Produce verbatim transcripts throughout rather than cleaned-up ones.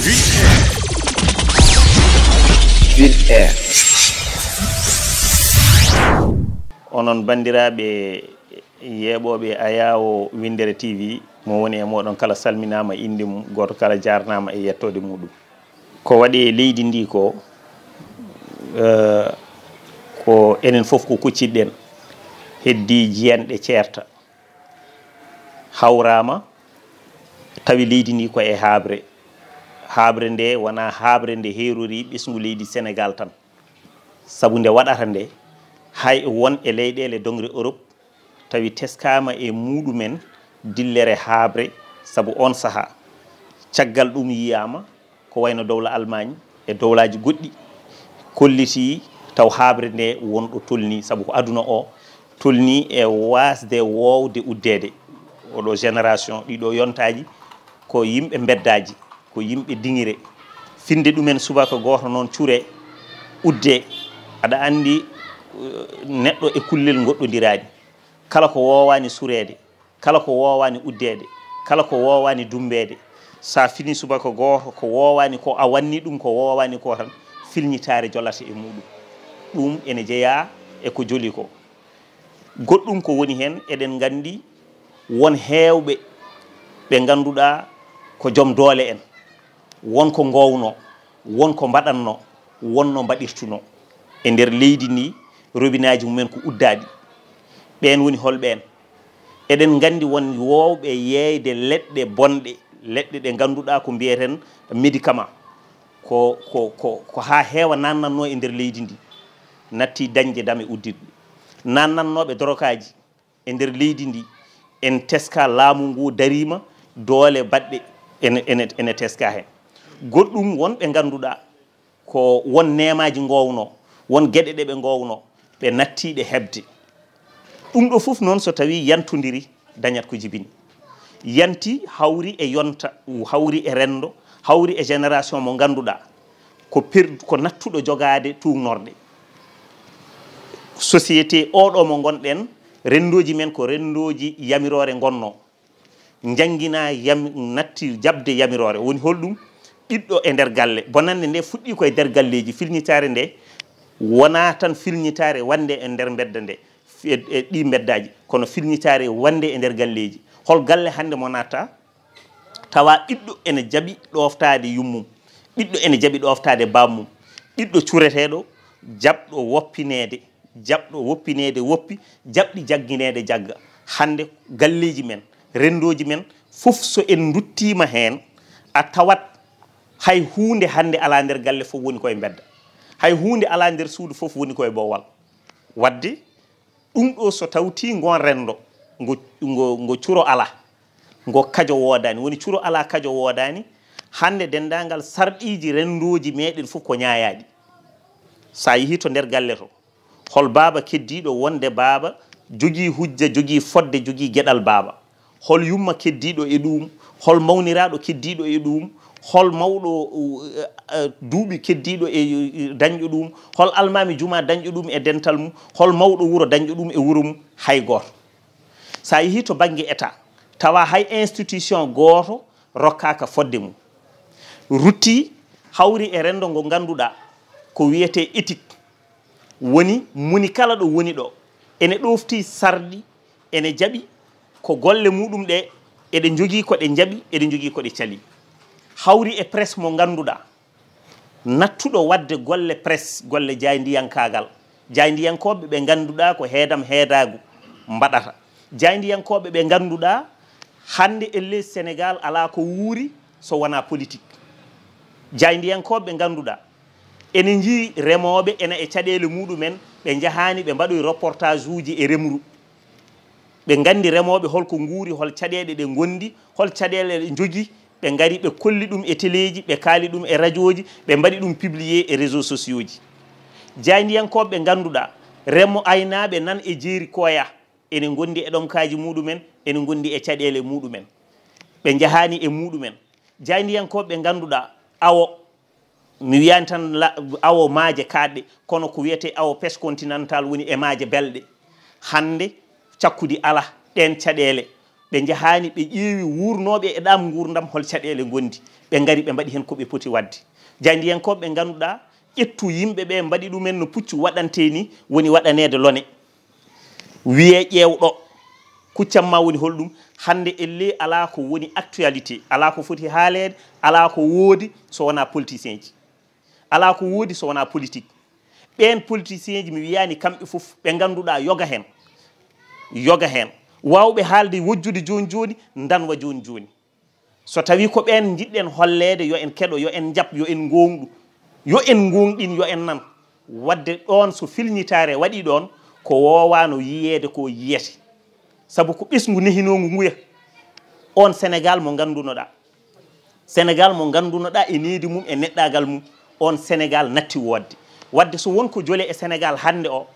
Vite Air. Onon banndiraaɓe yeeɓooɓe Ayaawo Winndere T V, mo woni e mooɗon kala salminaama innde mum, gooto kala jaarnaama e yettoode muuɗum. Ko waɗi e leydi ndi ko, eh, ko enen fof ko kucciɗen, heddii jiyanɗe ceerta. Hawraama, tawi leydi ndi ko e haaɓre. Haaɓre nde wonaa haaɓre nde heerori ɓesngu leydi Senegaal tan. Sabu nde waɗata nde, hay won e leyɗeele doŋre Europe, tawi teskaama e muuɗum en dillere haaɓre, sabu oon sahaa. Caggal ɗum yiyaama, ko wayno dowla Almaañ e dowlaaji goɗɗi, kolliti taw haaɓre nde won ɗo tolnii, sabu ko aduna o tolnii e waasde woowde uddeede. Oɗo génération, ɗiɗo yontaaji, ko yimɓe mbeddaaji, ko yimɓe diŋire. Finnde ɗumen subaka gooto noon cure, udde. Aɗa anndi, eh, neɗɗo e kullel ngoɗɗondiraani. Kala ko woowaani sureede, kala ko woowaani uddeede, kala ko woowaani dummbeede, so a finii subaka gooto, ko woowaani ko a wanni ɗum, ko woowaani ko tan, filñitaare jolata e muuɗum. Ɗum ene jeyaa e ko joli ko. Goɗɗum ko woni heen, eɗen nganndi won heewɓe ɓe ngannduɗaa ko joom doole en, won ko ngoowno, won ko mbaɗatno, won no mbaɗirtuno. E nder leydi ndi, robinaaji mumen ko uddaaɗi. Ɓeen woni hol ɓeen? Eɗen nganndi won woowɓe yeeyde leɗɗe bonɗe, leɗɗe ɗe ngannduɗaa ko mbiyeten médicament. Ko, ko, ko, ko haa heewa naatnatno e nder leydi ndi. Natti dañde dame udditɓe. Naatnatnooɓe dorokaaji e nder leydi ndi. En teska laamu ngu dariima, doole baɗɗe ene, ene, ene teska heen. Goɗɗum won ɓe ngannduɗaa ko won neemaaji ngoowno, won geɗe ɗe ɓe ngoowno, ɓe natti ɗe heɓde. Ɗum ɗo fof noon so tawii yantondiri dañat ko jibini. Yanti hawri e yonta, hawri e renndo, hawri e génération mo ngannduɗaa ko per-, ko nattuɗo jogaade tuugnorɗe. Société oɗo mo ngonɗen, renndooji men ko renndooji yamiroore ngonno. Njannginaa yam-, natti jaɓde yamiroore. Woni holɗum? Ɓiɗɗo e nder galle. Bonannde nde fuɗɗii ko e nder galleeji. Filñitaare nde wonaa tan filñitaare wonnde e nder mbedda nde, e, e ɗii mbeddaaji, kono filñitaare wonnde e nder galleeji. Hol galle hannde mo natta, tawa ɓiɗɗo ene jaɓi ɗooftaade yummum, ɓiɗɗo ene jaɓi ɗooftaade bammum, ɓiɗɗo cureteeɗo, jaɓɗo woppineede, jaɓɗo woppineede woppi, jaɓɗi jaggineede jagga. Hannde galleeji men, renndooji men, fof so en nduttiima heen, a tawat hay huunde hannde alaa nder galle, fof woni koye mbedda. Hay huunde alaa nder suudu, fof woni koye boowal. Waɗde ɗum ɗo so tawtii ngoon renndo, ngo, ngo, ngo curo alaa, ngo kajo woodaani, woni curo alaa kajo woodaani, hannde denndaangal sarɗiiji renndooji meeɗen fof ko ñaayaaɗi. So a yehii to nder galle to, hol baaba keddiiɗo wonde baaba jogii hujja, jogii fodde, jogii geɗal baaba? Hol yumma keddiiɗo e ɗuum? Hol mawniraaɗo keddiiɗo e ɗuum? Hol mawɗo, uh, uh, duuɓi keddiiɗo e, uh, dañɗo ɗuum? Hol almaami jumaa dañɗo ɗuum e dental mum? Hol mawɗo wuro dañɗo ɗuum e wuro mum? Hay gooto. So a yehii to bannge État, tawa hay institution gooto rokkaaka fodde mum. Rutti hawri e renndo ngo ngannduɗaa ko wiyetee éthique. Woni moni kala ɗo woni ɗo, ene ɗoofti sarɗi, ene jaɓi ko golle muɗum ɗe, eɗe njogii ko ɗe njaɓi, eɗe njogii ko ɗe cali. Hawri e presse mo ngannduɗaa, nattuɗo waɗde golle presse, golle jaayndiyankaagal. Jaayndiyankooɓe ɓe ngannduɗaa ko heedam heedaagu mbaɗata. Jaayndiyankooɓe ɓe ngannduɗaa hannde e leydi Senegaal alaa ko wuuri so wonaa politik. Jaayndiyankooɓe ɓe ngannduɗaa ene njii remooɓe ena e caɗeele muɗumen, ɓe njahaani ɓe mbaɗoyi reportage uji e remru. Ɓe nganndi remooɓe holko nguuri, hol caɗeele ɗe ngondi, hol caɗeele ɗe njogii. Ɓe ngari ɓe kolli ɗum e teleeji, ɓe kaali ɗum e rajooji, ɓe mbaɗi ɗum publier e réseaux sociaux ji. Jaayndiyankooɓe ɓe ngannduɗaa remo aynaaɓe nan e jeeri koya, ene ngondi e ɗonkaaji muɗumen, ene ngondi e caɗeele muɗumen. Ɓe njahaani e muɗumen. Jaayndiyankooɓe ɓe ngannduɗaa awo, mi wiyaani tan la-, awo maaje kaaɗɗe, kono ko wiyetee awo pêche continental woni e maaje belɗe. Hannde cakkudi alaa, ɗeen caɗeele, Ɓe njahaani, ɓe ƴeewi wuurnooɓe e ɗaam nguurndam hol caɗeele ngondi. Ɓe ngari, ɓe mbaɗi heen ko ɓe poti waɗde. Jaayndiyankooɓe ɓe ngannduɗaa, ƴettu yimɓe ɓe, mbaɗi ɗumen no puccu waɗantee ni, woni waɗaneede lone. Wiyee ƴeew ɗo, kuccam ma woni holɗum? Hannde ellee alaa ko woni actualité, alaa ko foti haaleede, alaa ko woodi so wonaa politicienji. Alaa ko woodi so wonaa politique. Ɓeen politicienji, mi wiyaani kamɓe fof, ɓe ngannduɗaa yoga heen, yoga heen, waawɓe haalde wojjude jooni jooni, ndanwa jooni jooni. So tawii ko ɓeen njiɗɗen holleede, yo en keɗo, yo en njaɓ, yo en ngoongɗu, yo en ngoongɗin, yo en nan. Waɗde ɗoon, so filñitaare waɗii ɗoon, ko woowaano yiyeede ko yiyete. Sabu ko ɓesngu nehinoongu nguya. Oon Senegaal mo nganndunoɗaa, Senegaal mo nganndunoɗaa e nehdi mum e neɗɗaagal mum, oon Senegaal natti woodde. Waɗde so won ko jole e Senegaal hannde o,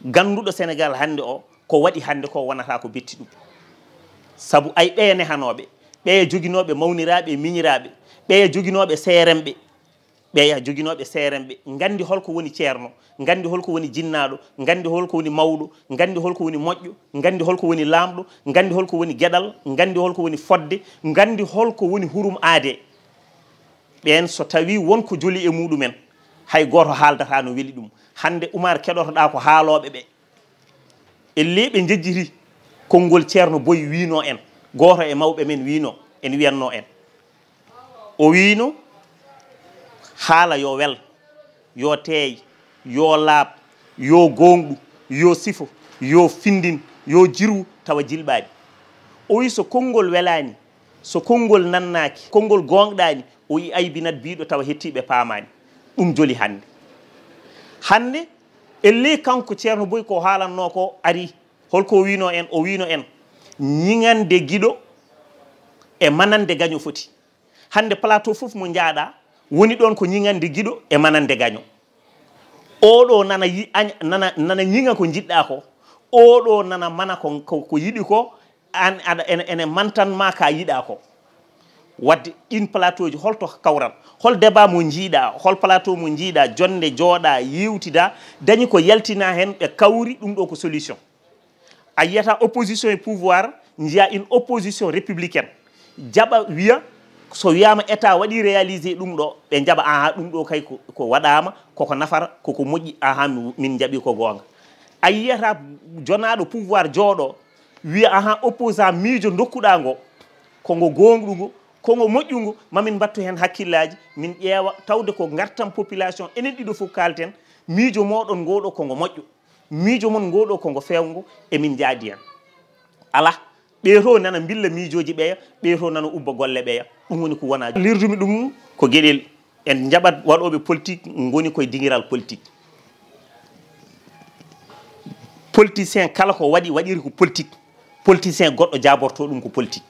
gannduɗo Senegaal hannde o, ko waɗi hannde ko wonata ko betti ɗum. Sabu ay ɓeya nehanooɓe, ɓeya joginooɓe mawniraaɓe e miñiraaɓe, ɓeya joginooɓe seeremɓe, ɓeya joginooɓe seeremɓe, nganndi hol ko woni ceerno, nganndi hol ko woni jinnaaɗo, nganndi hol ko woni mawɗo, nganndi hol ko woni moƴƴo, nganndi hol ko woni laamɗo, nganndi hol ko woni geɗal, nganndi hol ko woni fodde, nganndi hol ko woni hurum aadee. Ɓeen so tawii won ko joli e muɗumen, hay gooto haaldataa no weli ɗum. Hannde Umar keɗotoɗaa ko haalooɓe ɓe. Ellee ɓe njejjiti konngol Ceerno Boy wiinoo en, gooto e mawɓe men wiinoo, en wiyannoo en. O wiino, haala yo wel, yo teey, yo laaɓ, yo goongɗu, yo sifo, yo findin, yo jirwu tawa jilɓaani. O wi so konngol welaani, so konngol nannaaki, konngol goongɗaani, o wi aybinat biyɗo tawa hettiiɓe paamaani. Ɗum joli hannde. Hannde, ellee kanko Ceerno Boy ko haalannoo ko arii. Holko o wiino en? O wiino en ñiŋande giɗo e manande gaño foti. Hannde plateau fof mo njaaɗa woni ɗoon ko ñiŋande giɗo e manande gaño. Oɗo nana yi-, añ-, nana, nana ñiŋa ko njiɗɗa ko, oɗo nana mana ko, ko, ko yiɗi ko, an aɗa, ene, ene mantan ma ka yiɗa ko. Wadde ɗin plateau ji holto kawral? Hol débat mo njiiɗa, hol plateau mo njiiɗa, jonde jooɗa, yewtida, dañi ko yaltina hen, ɓe kawri, ɗum ɗo ko solution. A yiyata opposition e pouvoir njiya une opposition républicaine, jaɓa wiya, so wiyama état waɗi réalisé ɗum ɗo, ɓe jaɓa, aha, ɗum ɗo kay ko, ko waɗama, koko nafata, koko moƴƴi, aha, mi, min jaɓi ko goonga. A yiyata jonaɗo pouvoir jooɗo wiya, aha, opposant miijo dokkuɗa ngo, ko ngo goongɗu ngo, ko ngo moƴƴu ngo, mamin mbattu hen hakkillaji, min ƴeewa tawde ko gartam population, enen ɗiɗo fof kalten, miijo moɗon ngoɗo ko ngo moƴƴo. Miijo mon ngoɗo ko ngo fewngo, emin njaadi hen. Ala, ɓee to nana mbilla miijooji ɓeya, ɓee to nana ubba golle ɓeya. Ɗum woni ko wona. Lirdumi ɗum ko geɗel, en njaɓat waɗooɓe politique ngoni koye dingiral politique. Politicien kala ko waɗi, waɗiri ko politique. Politicien goɗɗo jaaborto ɗum ko politique.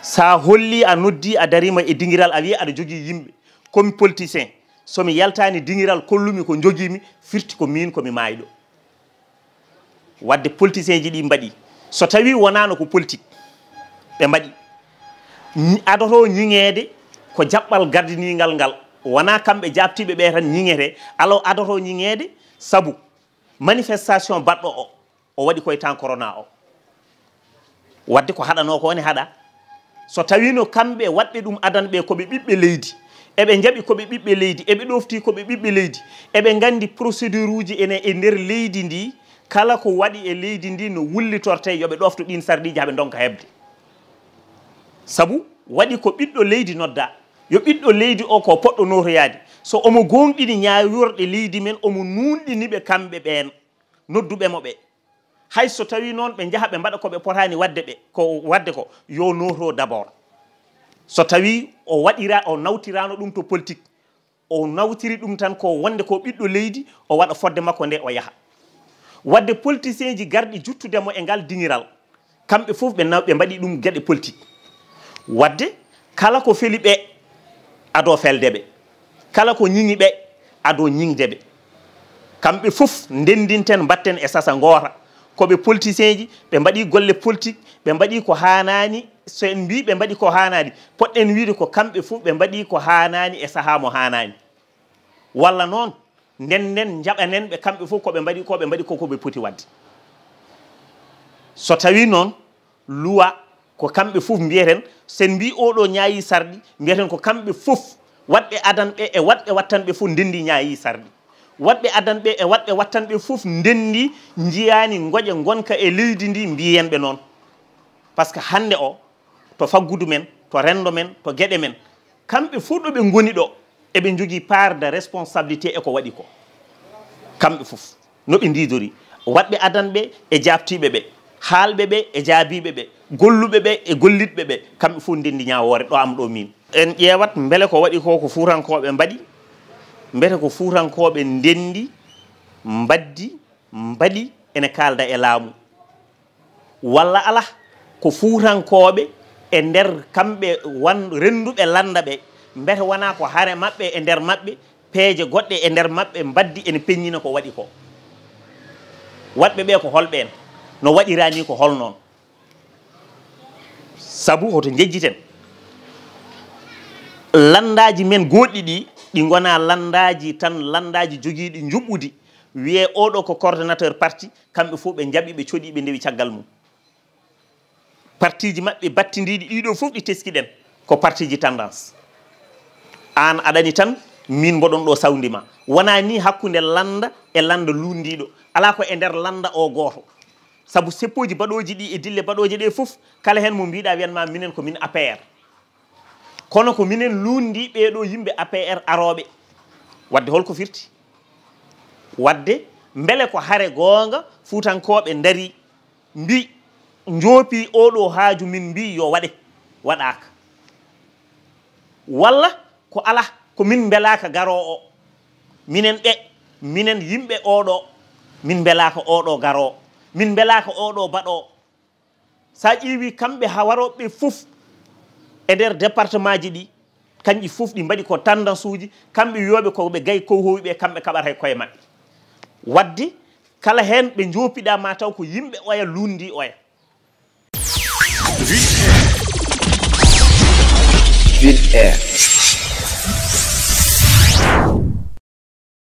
Sa holli, a noddi, a darima e dingiral, a wiyi aɗa jogii yimɓe. Komi politicien. So mi yaltaani dingiral, kollumi ko njogimi, firti ko miin ko mi maayɗo. Wadde politicien ji ɗi mbaɗi. So tawi wonano ko politique ɓe mbaɗi, ñi-, adoto ñiŋeede ko jaɓɓal gardiningal ngal. Wona kamɓe jaabtiiɓe ɓe tan ñiŋete, alo adoto ñiŋeede sabu manifestation baɗɗo o, o waɗi koye temps corona o. Wadde ko haɗanoo ko ne haɗa. So tawino kamɓe waɗɓe ɗum adan ɓe ko ɓe ɓiɓɓe leydi, eɓe njaɓi ko ɓe ɓiɓɓe leydi, eɓe ɗofti ko ɓe ɓiɓɓe leydi, eɓe nganndi procédure uji ene e nder leydi ndi, kala ko waɗi e leydi ndi no wullitorte, yo ɓe ɗofto ɗin sarɗiiji haa ɓe ndonka heɓde. Sabu waɗi ko ɓiɗɗo leydi nodda, yo ɓiɗɗo leydi o ko poɗɗo nootoyaade. So omo goongɗini ñaaworɗe leydi men, omo nuunɗini ɓe kamɓe ɓeen, nodduɓe mo ɓe. Hay so tawi noon ɓe njaha ɓe mbaɗa ko ɓe potaani waɗde ɓe, ko waɗde ko, yo nooto d'abord. So tawi o waɗira, o nawtirano ɗum to politique, o nawtiri ɗum tan ko wonde ko ɓiɗɗo leydi, o waɗa fodde makko nde o yaha. Wadde politicien ji garɗi juttude mo e ngal dingiral, kamɓe fof ɓe naw-, ɓe mbaɗi ɗum geɗe politique. Wadde kala ko feli ɓe, ado felde ɓe. Kala ko ñiŋi ɓe, ado ñiŋde ɓe. Kamɓe fof ndenndinten, mbatten e sasa ngoota. Ko ɓe politicien ji, ɓe mbaɗi golle politique, ɓe mbaɗi ko haanaani. So en mbii ɓe mbaɗi ko haanaani, poɗɗen wiide ko kamɓe fof ɓe mbaɗi ko haanaani e sahaa mo haanaani. Walla noon, ndennden, njaɓanen ɓe kamɓe fof ko ɓe mbaɗi ko, ɓe mbaɗi ko, ko ɓe poti waɗde. So tawi noon, Luwa, ko kamɓe fof mbiyeten, sen mbi oɗo ñaayi sarɗi, mbiyeten ko kamɓe fof, waɗɓe adanɓe e waɗɓe wattanɓe fof ndenndi ñaayi sarɗi. Waɗɓe adanɓe e waɗɓe wattanɓe fof ndenndi njiyaani ngoƴa ngonka e leydi ndi mbiyenɓe noon. Par ce que hannde o, to faggudu men, to renndo men, to geɗe men, kamɓe fof ɗo ɓe ngoni ɗo, eɓe njogii part de responsabilité e ko waɗi ko. Kamɓe fof, no ɓe ndiidori, waɗɓe adanɓe e jaabtiiɓe ɓe, haalɓe ɓe e jaabiiɓe ɓe, golluɓe ɓe e gollitɓe ɓe, kamɓe fof ndenndi ñaawoore ɗo am ɗo miin. En ƴeewat mbele ko waɗi ko, ko fuutankooɓe mbaɗi, mbete ko fuutankooɓe ndenndi, mbaddi, mbaɗi, ene kaalda e laamu. Walla alaa, ko fuutankooɓe e nder kamɓe wan-, rennduɓe lannda ɓe, mbete wonaa ko hare maɓɓe e nder maɓɓe, peeje goɗɗe e nder maɓɓe mbaddi ene peññina ko waɗi ko. Waɗɓe ɓe ko holɓeen? No waɗiraa ni ko hol noon? Sabu hoto njejjiten, lanndaaji men goɗɗi ɗi, ɗi ngonaa lanndaaji tan, lanndaaji jogiiɗi njuɓɓudi, wiyee oɗo ko coordonnateur parti, kamɓe fof ɓe njaɓi, ɓe coɗi, ɓe ndewi caggal mum. Partiji maɓɓe battindiiɗi ɗiɗo fof ɗi teskiɗen ko partiji tendance. Aan aɗani tan, min mboɗon ɗo sawndi ma. Wonaa ni hakkunde lannda e lannda luunndiiɗo. Alaa ko e nder lannda o gooto. Sabu seppooji baɗooji ɗi e dille baɗooje ɗe fof, kala heen mo mbiɗa wiyan ma minen ko min A P R. Kono ko minen luunndii ɓee ɗo yimɓe A P R arooɓe. Waɗde hol ko firti? Waɗde mbele ko hare goonga fuutankooɓe ndarii, mbii, njoopii oo ɗo haaju, min mbii yo waɗe, waɗaaka. Walla ko alaa, ko min mbelaaka garoo o. Minen ɓe, minen yimɓe oo ɗo, min mbelaaka oo ɗo garoo. Min mbelaaka oo ɗo baɗoo. So a ƴeewi kamɓe haa warooɓe fof e nder département ji ɗi, kanƴi fof ɗi mbaɗi ko tendance uji, kamɓe wiyooɓe ko ɓe gay kowhowɓe, kamɓe kaɓata e koye maɓɓe. Waɗde kala heen ɓe njoopiɗaa ma taw ko yimɓe oya luunndii oya. Vite Air.